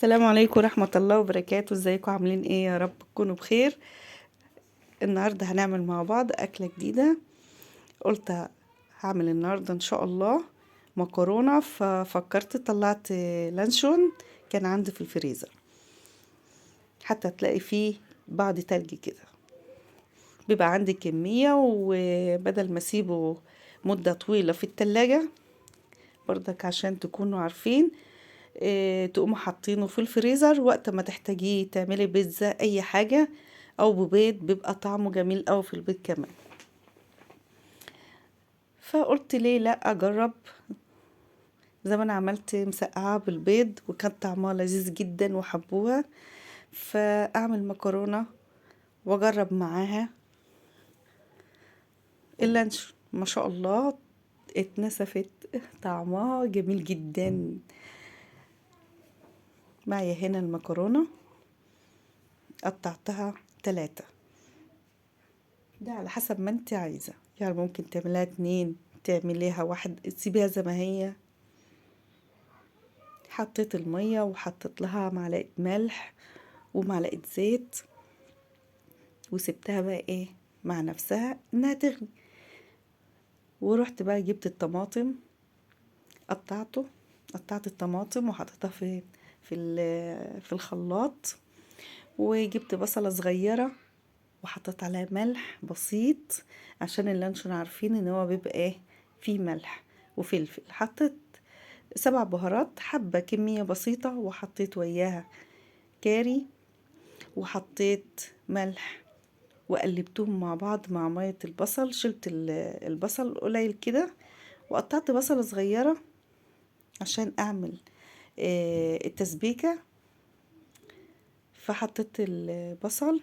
السلام عليكم ورحمة الله وبركاته. ازيكم عاملين ايه؟ يا رب تكونوا بخير. النهاردة هنعمل مع بعض أكلة جديدة. قلت هعمل النهاردة ان شاء الله مكرونة، ففكرت طلعت لانشون كان عندي في الفريزر، حتى تلاقي فيه بعض تلج كده، بيبقى عندي كمية، وبدل ما اسيبه مدة طويلة في التلاجة برضك عشان تكونوا عارفين تقوموا حاطينه في الفريزر وقت ما تحتاجيه تعملي بيتزا اي حاجة او ببيض، بيبقى طعمه جميل قوي في البيض كمان. فقلت ليه لا اجرب، زي ما انا عملت مسقعة بالبيض وكان طعمها لذيذ جدا وحبوها، فاعمل مكرونة واجرب معاها اللانشون. ما شاء الله اتنسفت، طعمها جميل جدا. معايا هنا المكرونة قطعتها 3، ده على حسب ما انت عايزة، يعني ممكن تعمليها 2، تعمليها 1، تسيبيها زي ما هي. حطيت المية وحطيت لها معلقة ملح ومعلقة زيت، وسبتها بقى مع نفسها انها تغلي. ورحت بقى جبت الطماطم، قطعت الطماطم وحطيتها في الخلاط، وجبت بصلة صغيرة وحطيت عليها ملح بسيط عشان اللانشون عارفين ان هو بيبقى فيه ملح وفلفل. حطيت 7 بهارات، حبة كمية بسيطة، وحطيت وياها كاري وحطيت ملح، وقلبتهم مع بعض مع مية البصل. شلت البصل قليل كده وقطعت بصلة صغيرة عشان اعمل التسبيكة، فحطيت البصل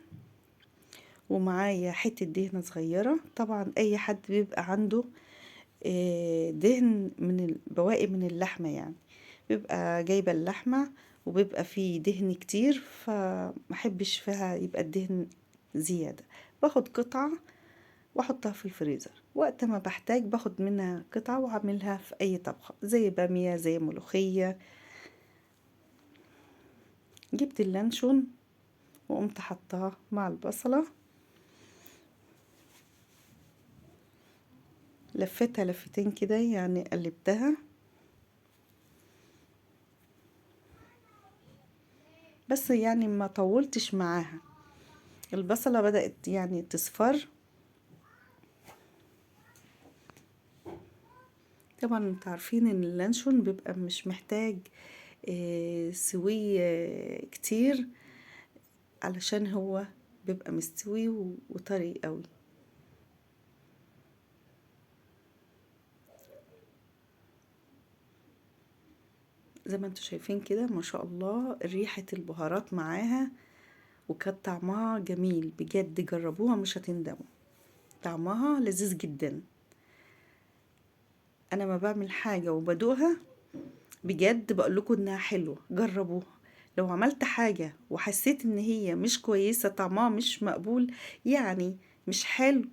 ومعايا حتة دهنة صغيرة. طبعا اي حد بيبقى عنده دهن من بواقي من اللحمة، يعني بيبقى جايبة اللحمة وبيبقى فيه دهن كتير، فمحبش فيها يبقى الدهن زيادة. باخد قطعة واحطها في الفريزر، وقت ما بحتاج باخد منها قطعة واعملها في اي طبخة، زي بامية زي ملوخية. جبت اللانشون وقمت حطاه مع البصلة، لفتها لفتين كده، يعني قلبتها بس، يعني ما طولتش معاها. البصلة بدأت تصفر. طبعا انتوا عارفين ان اللانشون بيبقى مش محتاج سوي كتير، علشان هو بيبقى مستوي وطري قوي. زي ما انتوا شايفين كده ما شاء الله ريحة البهارات معاها، وكان طعمها جميل بجد. جربوها مش هتندموا، طعمها لذيذ جدا. انا ما بعمل حاجة وبدوقها بجد بقول لكم انها حلوة، جربوها. لو عملت حاجة وحسيت ان هي مش كويسة، طعمها مش مقبول، يعني مش حلو،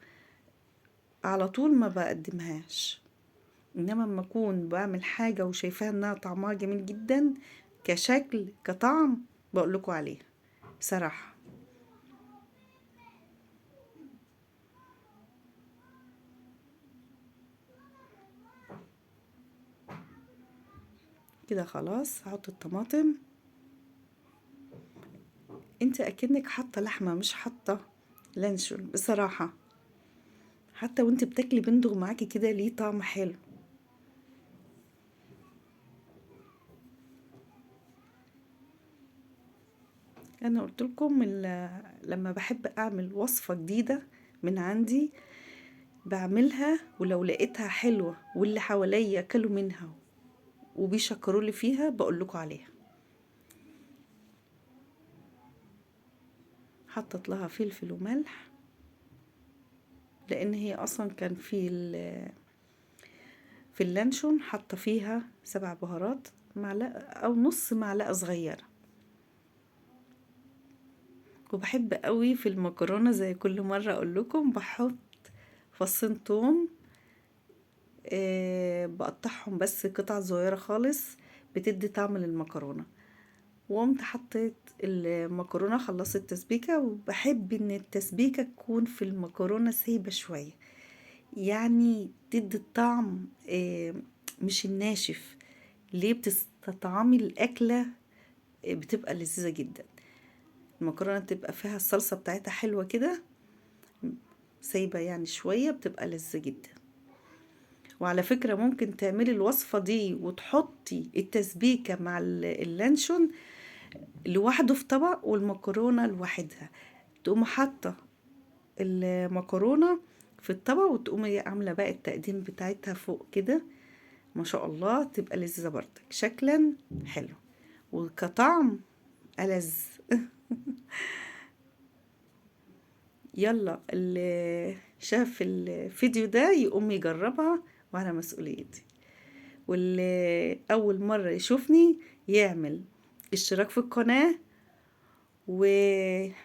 على طول ما بقدمهاش. انما اما اكون بعمل حاجة وشايفاها انها طعمها جميل جدا كشكل كطعم، بقول لكم عليها بصراحة. كده خلاص هحط الطماطم. انت اكنك حاطه لحمه مش حاطه لانشون بصراحه، حتى وانت بتاكلي بندق معاكي كده ليه طعم حلو. انا قلت لكم لما بحب اعمل وصفه جديده من عندي بعملها، ولو لقيتها حلوه واللي حواليا اكلوا منها وبيشكروا لي فيها بقول لكم عليها. حطت لها فلفل وملح، لان هي اصلا كان في اللانشون حاطه فيها 7 بهارات، معلقه او نص معلقه صغيره. وبحب قوي في المكرونه زي كل مره اقول لكم بحط فصين توم، بقطعهم بس قطع صغيره خالص، بتدي طعم للمكرونه. وقمت حطيت المكرونة، خلصت التسبيكة. وبحب ان التسبيكة تكون في المكرونة سايبة شوية، يعني تدي الطعم مش الناشف. ليه؟ بتستطعمي الأكلة، بتبقى لذيذة جدا. المكرونة تبقى فيها الصلصة بتاعتها حلوة كده، سايبة يعني شوية، بتبقى لذيذة جدا. وعلى فكرة ممكن تعملي الوصفة دي وتحطي التسبيكة مع اللانشون لوحده في طبق والمكرونة لوحدها. تقوم حاطة المكرونة في الطبق وتقومي عاملة بقى التقديم بتاعتها فوق كده، ما شاء الله تبقى لذيذة برضك، شكلا حلو وكطعم ألذ. يلا اللي شاف الفيديو ده يقوم يجربها وعلى مسؤوليتي، واللي أول مرة يشوفني يعمل اشتراك في القناة ولايك.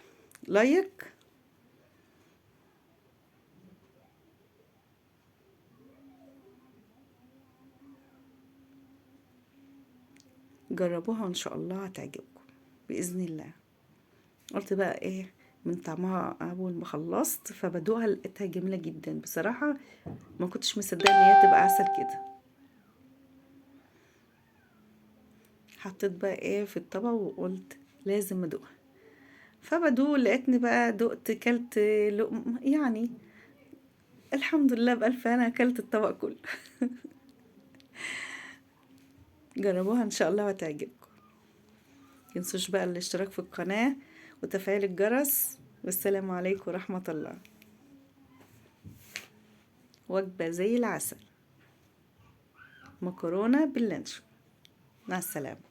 جربوها وان شاء الله هتعجبكم بإذن الله. قلت بقى ايه من طعمها اول ما خلصت فبدوقها لقيتها جميلة جدا بصراحة، ما كنتش مصدقة ان هي تبقى عسل كده. حطيت بقى ايه في الطبق وقلت لازم ادوقها، فبدوق لقيتني بقى دقت كلت لقم، يعني الحمد لله بألف انا اكلت الطبق كله. جربوها ان شاء الله وهتعجبكم. متنسوش بقى الاشتراك في القناة وتفعيل الجرس، والسلام عليكم ورحمة الله. وجبة زي العسل، مكرونة باللانشون. مع السلامة.